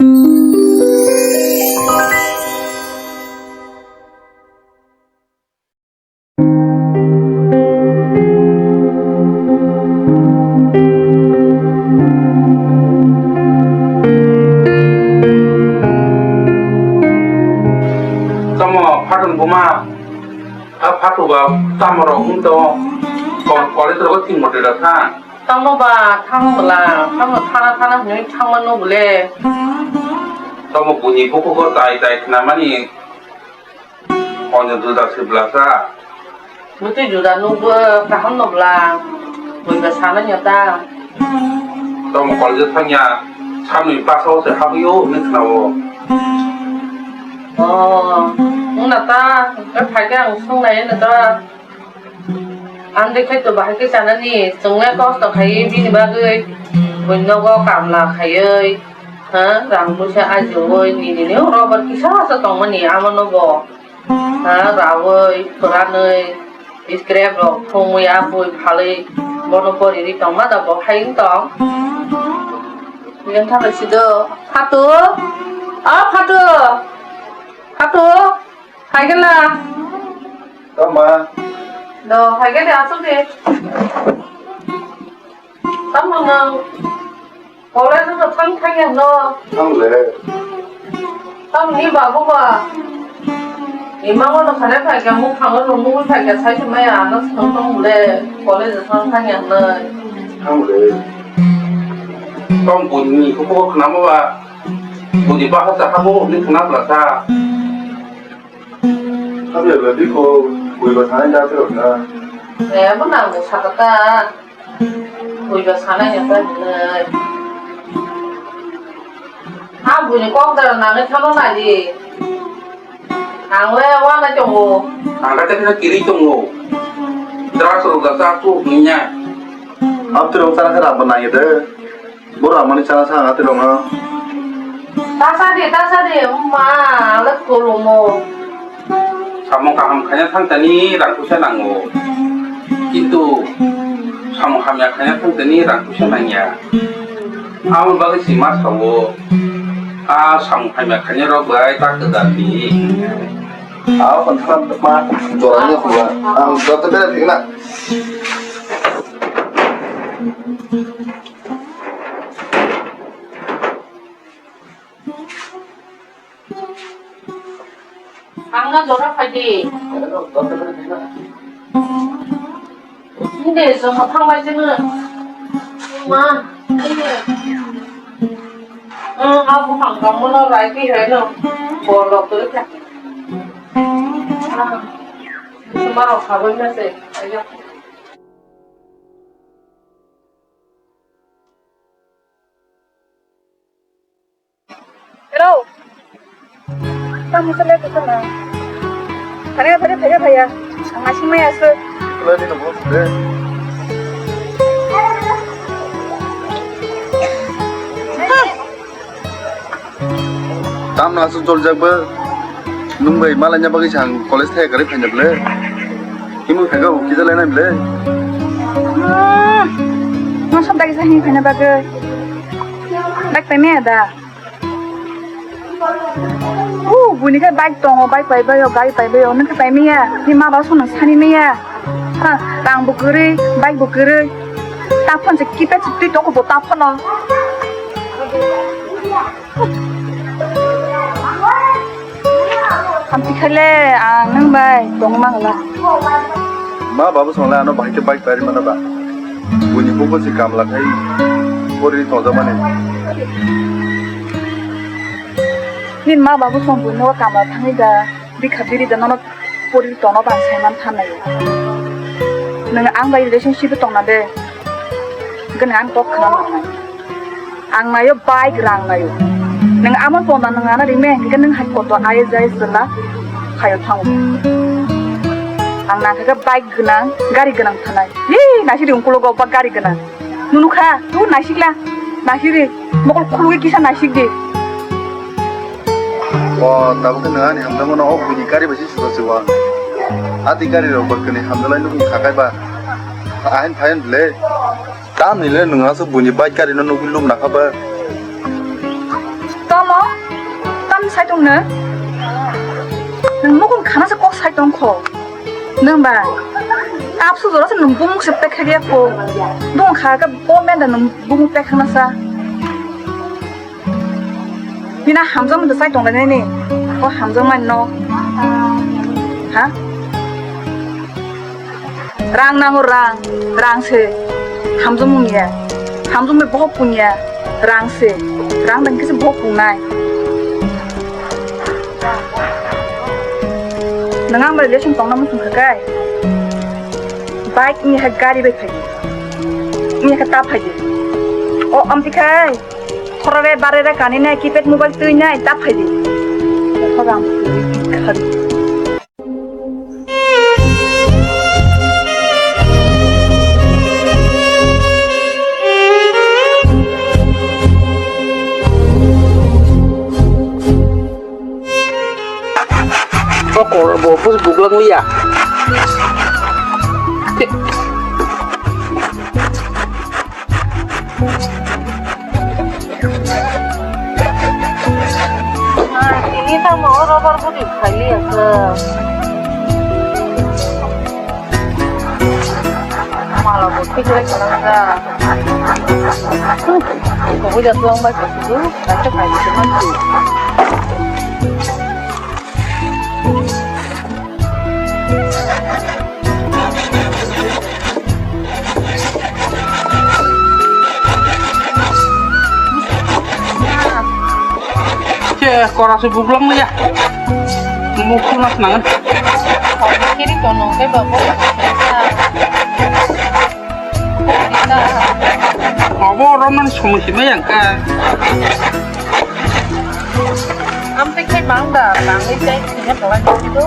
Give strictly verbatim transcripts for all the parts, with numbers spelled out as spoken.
Tamo phatun buma, a phatu ba tamo rok wng to, ko-, college rogo thing mote da thang. Tamo ba thang bwla, tamo thana thana hwnwi thangma no bwle. Tamo buini bukugo tai tai khnamani. Onyo juda se bwlasa. Bwtwi juda nukbo kaham no bwla. Buiba sanai ya ta. Tamo college thangya, samni basa o se habwi o hinwi khna o. Oh, wngna ta, tei phaikhe ang swngnai wngna ta. Ang de khaito bahai khe chanani, chwngle kosto khaiwi bini bagwi buini nogo kamla khaiwi, ha, rang puisa ajiui nini ni robar kisa sa tongmani amo nogo, ha, raui, pwranwi, scrap rok thumwi, abui, phalwi, bono pori ri tongma da bo hai wng tong. Yang thang sido, Phatu, o Phatu, Phatu, hai gela. Tama. Do, hai gela, asuk de. Tamo nang college no thang thang ya no? Thang le. Tamo ni babu ba? Imang no khare phai kha, muk thang no muk phai kha, sai se maya ano thang tong le, college thang thang ya no? Thang le. Tamo buni ko ko khna mo ba? Buni ba ha ta ha bo ni khna bla ta. Tamo le biko bui ba thang da tro na. Eh, mo na mo sa ta. Buiba sanai ya ta hinwi. Ha buini kok dara nangwi thangno nai di. Ang le wana tongo. Ang kata kata kiri tongo. Drugs rok da cha tu hinya. Abdurong chana khe ramba nai de. Boro amani chana sa ang abdurong no. Ta sa di, ta sa di, ma, ang le khulumo. Samung kaham khaina thangtani rang puisa nango. Kintu samung hamya khaina thangtani rang puisa nangya. Aboni bagwi si ma sao. A samung hamya khaina rok bai ta kwtal di. Abo kontrak ma jorani khulwa. Ang joto bera thikna. Ang na jora phai di. Hindi, joma thang bai jeng. Ma, hindi. Ang abu hang kamu no rai ki hai no. Bor dok tu kya. Suma rok khabai na se. Ayo. Hello. Tamo sale ko na. Phare phare phare phaya. Ang asing mai aso. Hello, dito po. Tamno aswk joljak bo? Nwng bai malaina bagwi se ang college thaya kwrwi phaina bwle? Himwi phaikha o kisa lainai bwle? Hmm. Nwng sabda kisa himwi phaina bagwi? Bike paimaya da? O, buini khe bike tongo, bike paibaio, gari paibaio, nwng khe paimaya? Ni ma ba songno sani maya? Ha, rang bo kwrwi, bike bo kwrwi. Ta phone se keypad se twi tongo bo ta phone no. Hamti khaile ang nwng bai tong mangla. Ma babu songle ano bahai khe bike pari mana ba? Buini buko si kamla khai pori tongja mani. Nin ma babu song buino kamla thangwi da bikha biri da nono pori tono ba saiman thanai. Nwng ang bai relationship tongna de. Gwnang ang tok khna nangnai. Ang naio bike rang naio. Nwng amo tonda nwng ano rime, hingke nwng hai koto I A S, I A S chwla hayo thango. Ang nangkha khe bike gwnang, gari gwnang thanai. Hi, naisik di ungkulo go ba gari gwnang. Nunu kha, tu naisik la. Naisik di. Mokol khulugwi kisa naisik di. O, tabuk khe nwng ani hamjakmano o buini gari bai se sujakjak o. Adi gari rok ba kwnwi hamjaklai nukung kha kaiba. Ahin phain le. Tamni le nwng aswk buini bike gari no nugwi lum nakha ba? Tomo, Sai tong no? Nwng mokol khana se kok sai tong kho. Nwng ba? Kapsu jora se nwng bumung se pek kha ya ko. Dong kha ka comment da nwng bumung pek khana sa. Bina hamjak mani sai tong lai nai ni. O hamjak mani no. Ha? Rang nango rang, rang se. Hamjakmung ya. Hamjakmung bohok pung ya. Rang se. Rang dang kisa bohok pung nai. Nang ang bai relation tong na muchung kha kai. Bike ni ha gari bai phai. Ni ha ta phai di. O amti khai. Khorore barere kani nai keypad mobile twi nai ta phai di. Khorang khari. O kor bo phus buklang liya. Ini tamo oro bor budi khali asa. Mala bo thik lai kana ga. Ko bo jatuh ang bai ko tu, tak tak kai tu mantu. Che, kora se buklang ya. Mukhu nas nangan. Kiri kono ke babo. Abo roman somoi sima yang ka. Am te khai bang da, bang ni tai sini pelai itu.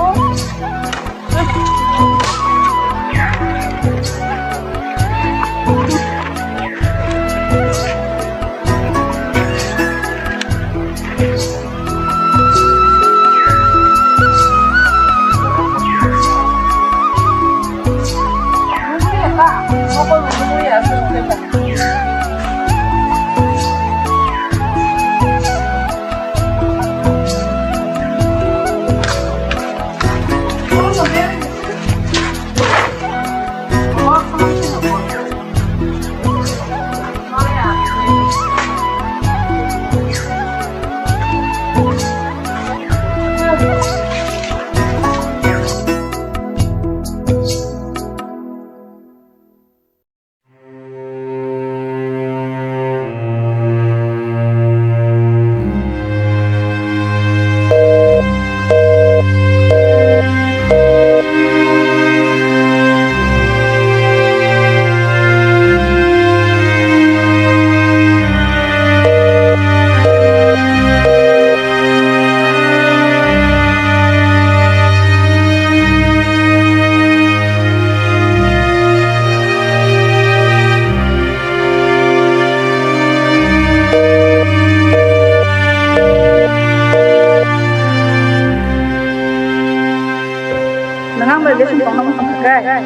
Nang ang bai lesson tong nang tong kha kai.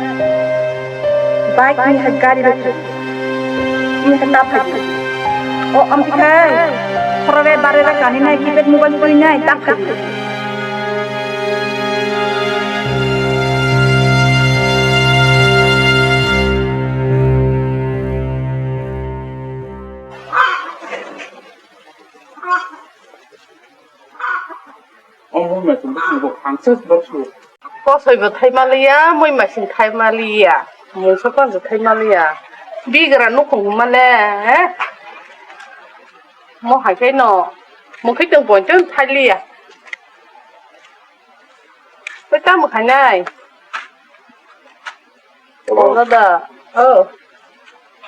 Bike ni hai gari bai. Ni hai ta phai. O amti khai. Khorore barere kani nai keypad mobile twi nai ta phai. Omo mai tong bwswk bo khangsa bwswk. Kosoi bo thai maliya, moi masing thai maliya, mungsa pansa thai maliya. Bigra nukhung hwnma le, eh? Mo hai khe no, mo khe tong poin tong thai liya. Pai tamo khainai? Hello. Oh, dada. Oh.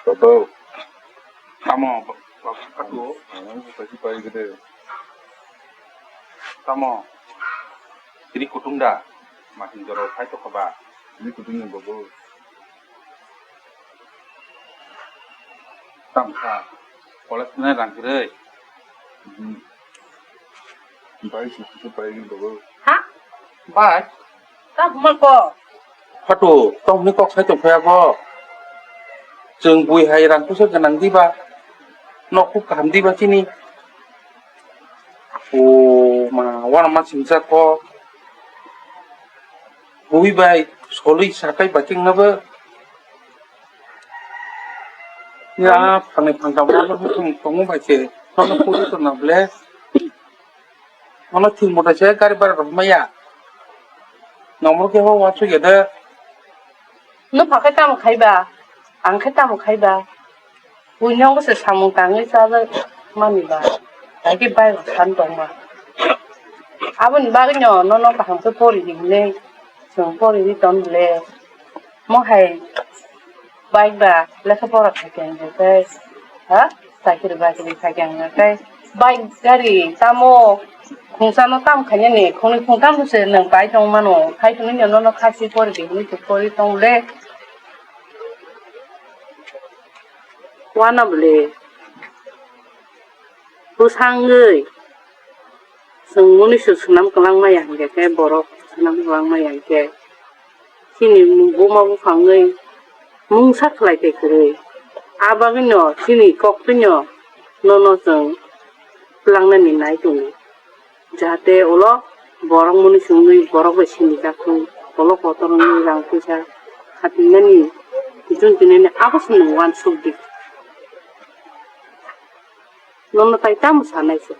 Toto. Tamo, ba-, ba-, ba-, ba-, ba-, ba-, ba-, tamo. Ri kutung da. Mahin joro phai to khaba. Ri kutung ni bobo. Tamo kha. College nai rang kiri. Hmm. Bai si si bai ni bobo. Ha? Bai. Ta huma ko. Phato, tong ni kok sai tong phaya ko. Chwng bui hai rang kusa ganang diba. Nok kuk kaham diba chini. O ma. Uanama singsa kok. Bui bai soli sakai baking nabo. Ya, phangni phangtam nabo bukung tongo bai se. Nono puri to na ble. Nono thil mota se gari bara rok maya. Nomor ke ho wasu ya de. No phakai tamo khaiba. Ang khe tamo khaiba. Buino wngkha se samung tangwi chajak mani ba, hai khe bai rok san tongma. Aboni bagwino nono kaham khe pori di hinwi chwng pori di ton le. Mo hai bike ba lekha pora khai khe hwnkhe tei, ha? Chakri bakri khai khe hwnkhe tei bike gari tamo khungsa no tam khainani khungni khungtam se nwng pai tong mano. Hai hwnwi no nono khasi pori di hinwi se pori tong le. Uanabole bwsangwi chwng mwnwi se swnam kwlangmaya hinkhe khe borok swnam kwlangmaya hinkhe chini buma buphangwi mungsa khlai khe kwrwi. A bagwino chini koktwino nono chwng twlangnani nai tongo. Jahate ulo borok mwnwi chwngwi borok bai sinijaktwi, ulo kotor wngwi rang puisa khatinani, jun tinani abo se nwng uansuk di. Nono tai tamo sanai se?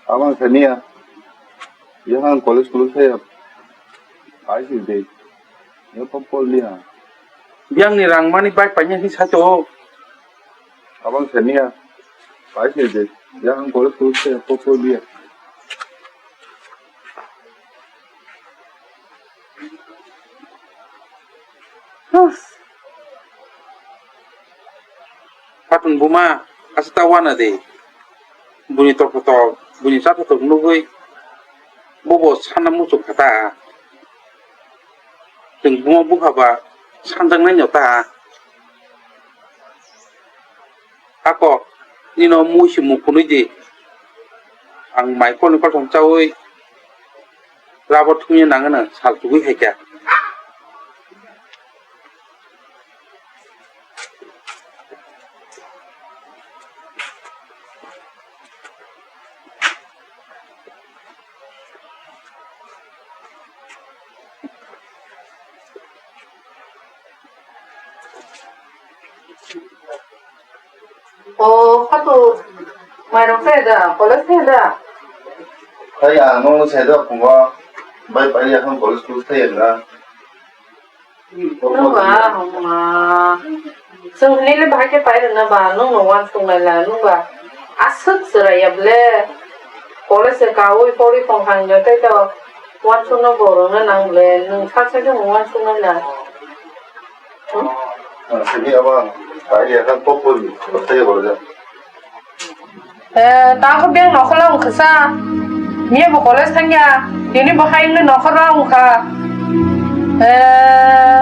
Abang saniya, yahan college khuluk saya, pai sih deh. Yo, pop pol liya. Biyang ni rang mani bike paina hi saito. Abang seniya. Pai se je. Ya ang kore tu se pop pol liya. Patun buma, asa ta wana de. Buni tokto tok, buni chatho tok nugui. Bobo sana muchuk khata. Chwng buma bupha ba sanjaknai no ta. Ako, nino mui se muk phunui di. Ang mai kolni koltham chaui rubber thumya nangano sal chugui hai kha. O, Khatu, mairok sai da, college sai da? Sai ya, nung sai da, phungo. Bai pai ya, nung college tu sai ya na. Nungba, hongma. Chwng hinwi le bahai khe pai rwna ba, nungno uansuk nai la, nungba. Aswk chwrai ya ble. College se kaui pori tong kha hwnkhe tei to uansukno bo rwna nang ble. Nwng sak sak khe uansuk nai la. Hmm? Ah, sini abang, pai ya kan pop pori, basta ya borja. Eh, ta khe beng nokhorla wngkha sa. Miya bo college thangya. Tini bo hai wngwi nokhorla wngkha. Eh,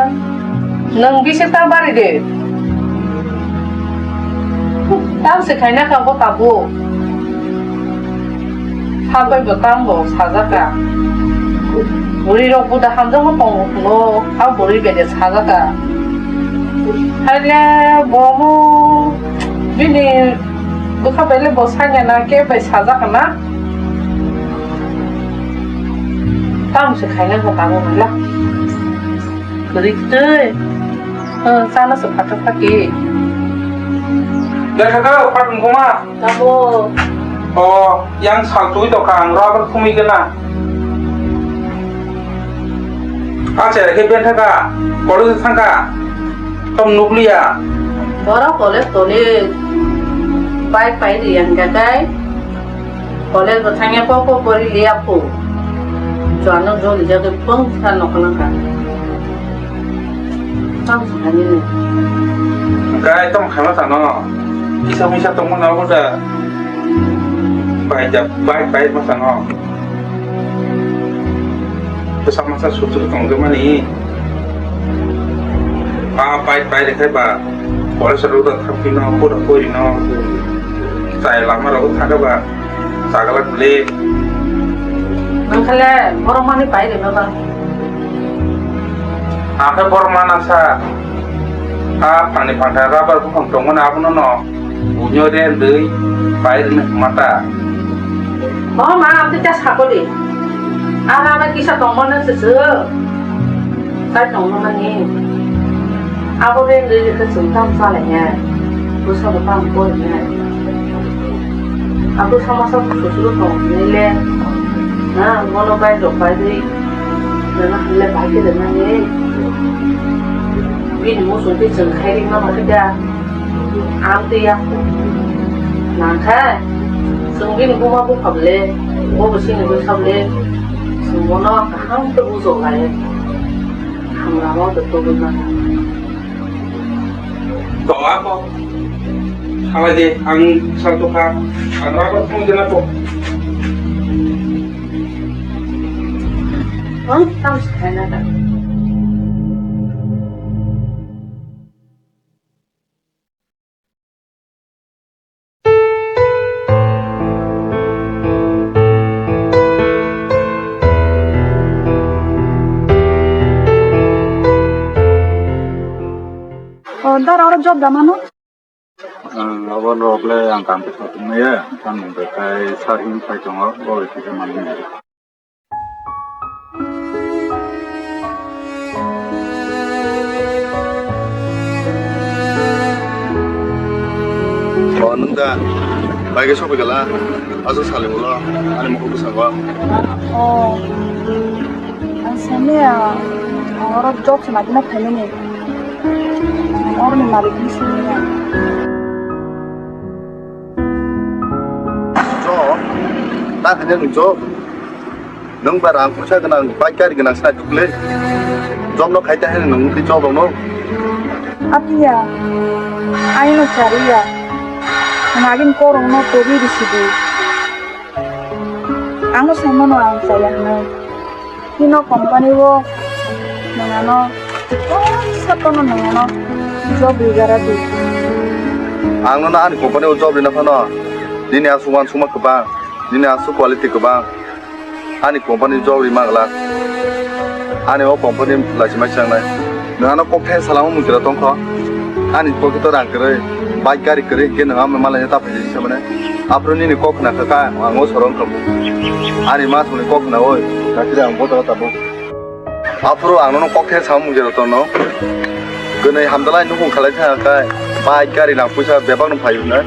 nwng bisi ta bari de. Tam se khaina kha bo tabuk. Sabai bo tam bo sajaka. Bwrwi rok bo da hamjakma tongo kuno. Ha bwrwi bede sajaka. Haile bo mo bini Bwkha bai le bo sanya na, ke bai sajak na? Tamo se khaina kha tamo hala. Kwrwi kwtwi. Chana se phatok phaki. Lekha kha phat mukuma. Tamo. O, yang sal twi to kha, ang rubber khumui gana. Acha, khe ben thaka, college thangka, tom nukliya. Boro college tole bike pai ri yang gatai. College bo thangya kok kok pori liya phu. Chwano joli jagwi pung sa nokna ka. Tam sa ni. Gai tom khama sano. Kisa misa tongmo na boda. Bai ja, bai, bai ma sano. Bwsak masa sutru tongjakmani. A pai pai rwkhe ba, college rok da thangphino, pura porino. Chai lama rok thangkhe ba, chaglak bwle. Nangkhale borok mani pai rwma ba. Akhe borok mana sa, a phangni phangtha rubber buphang tongmani abono no. Bunyo de dui pai mata. O ma, ang tei ta sakoli. Ang ama kisa tongmano se se. Sai tongmani. Abo de dui ke chwng tam salai ne. Busa bo tam koi ne. Abo sama sa susuru tong ne le. Na, bono bai rok bai dui. Na, na, le bai ke na ne. Bini musu tei chwng khai ri ma ma ke da. Ang tei ya. Nangkha, chwng bini buma bupha le, bo bo sini bwsa le, chwng bono kaham khe bujok lai. Hamrao de tubui mano. To ako, halai de, ang sal tokha, ang rabo phone de na ko. Ang tam se khai na da. O, dar oro job da mano? Ang abo rok le ang kam khe satung nai ya, ang kai sar hin phai tongo, bo kisa mani. O, nwng da bai khe sophi kala, aswk sali ulo ani mokol bwskango. O, ang sani, ang oro job se nagina phainani. Ang oroni malik ni sini ya. Job? Ta khaina nwng job? Nwng ba rang puisa gwnang, bike gari gwnang sa dukle. Job no khaita hai nwng tei job rok no. Apiya, aino chariya. Nagin korong no tobi risidi. Ano saimano ang chaya hwnwi. Hino company o nangano satano nangano job rigara di. Ang no ani company o job rina phano. Nini aswk uansukma kwbang, nini aswk quality kwbang. Ani company job rima glak. Ani o company lachi mai changnai. Nwng ano kok thai salama mukira tongkho. Ani pocket o rang kwrwi, bike gari kwrwi, hinkhe nwng ano malai ta phai se mane. Aphuru nini kok khna kha ka, ang o sorong khamu. Ani ma thungni kok khna oi, kakira ang boda tabuk. Aphuru ang nono kok thai salama mukira tongno. Gwnwi hamdalai nukhung khalai thang kha, bike gari nang puisa bebak no phai hwnwi.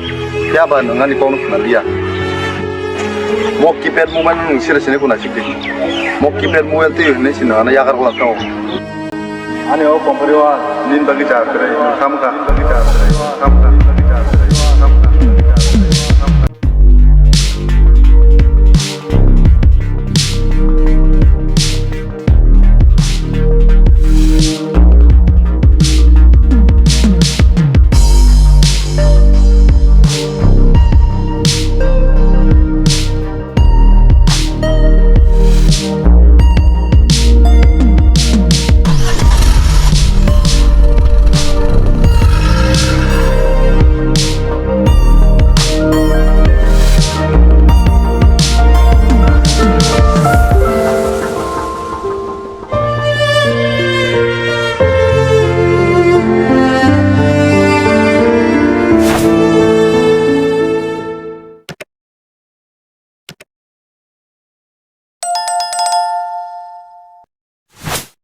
Phiya ba nwng ani kok no khna liya. Mo keypad mobile no nwng sere sene kuna sikdi. Mo keypad mobile twi hwnwi sino ano yagar wala tong. Ani o company o nini bagwi cha kwrwi, nwng kha mukha.